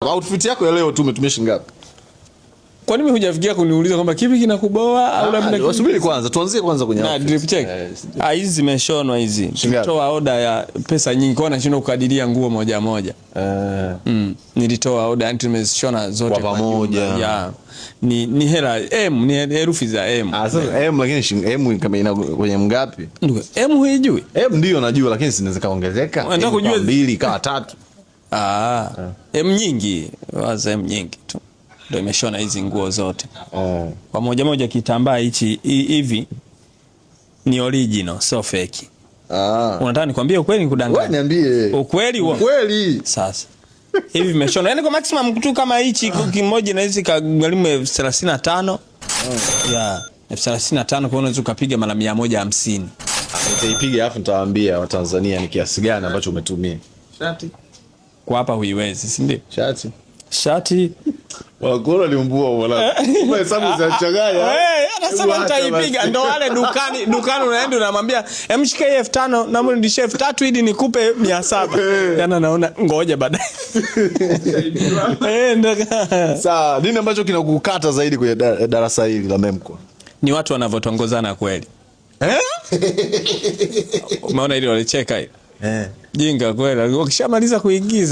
Outfit yako ya leo tu umetumia shilingi ngapi? Kwa nini hujafikia kuniuliza kwamba kipi kinakuboa au labda Subiri kwanza, tuanzie kwanza kwenye na outfit. Drip check. Ah, hizi zimeshonwa hizi. Shilingi? Toa oda ya pesa nyingi, kwa nashindwa kukadiria nguo moja moja. Nilitoa oda, yani tumezishona zote Kwa pamoja. Jumla. Yeah. Ni hela M, ni herufi za M. Ah, sasa M, lakini M kama ina kwenye ngapi? Ndugu, M huijui? M ndio najua, lakini zinaweza kaongezeka. Unataka M ikawa kujua- mbili ikawa tatu. Ah, M nyingi, waza M nyingi tu. Ndio imeshona hizi nguo zote. Kwa moja moja kitambaa hichi hivi ni original, sio fake. Unataka nikwambie ukweli, nikudanganye? Wewe niambie. Ukweli huo. Ukweli. Sasa hivi vimeshona, yaani kwa maximum tu kama hichi kimoja inaweza ikagharimu 35,000. Yeah, 35,000, kwa hiyo unaweza ukapiga mara 150. Nitaipiga alafu nitawaambia Watanzania ni kiasi gani ambacho umetumia. Shati. Kwa hapa huiwezi, si ndio? Shati. Shati. Wakora liumbua wala. Hesabu zinachanganya. Eh, anasema nitaipiga. Ndo wale dukani unaenda unamwambia, "Emshike hii 5,000 na mrudishie 3,000 ili nikupe 700." Yaani anaona ngoja baadaye. Eh, ndo Sawa, nini ambacho kinakukata zaidi kwenye darasa hili la MEMKWA? Ni watu wanavyotongozana kweli. Eh? Umeona ile walicheka ile? Eh. Jinga kweli. Wakishamaliza kuigiza.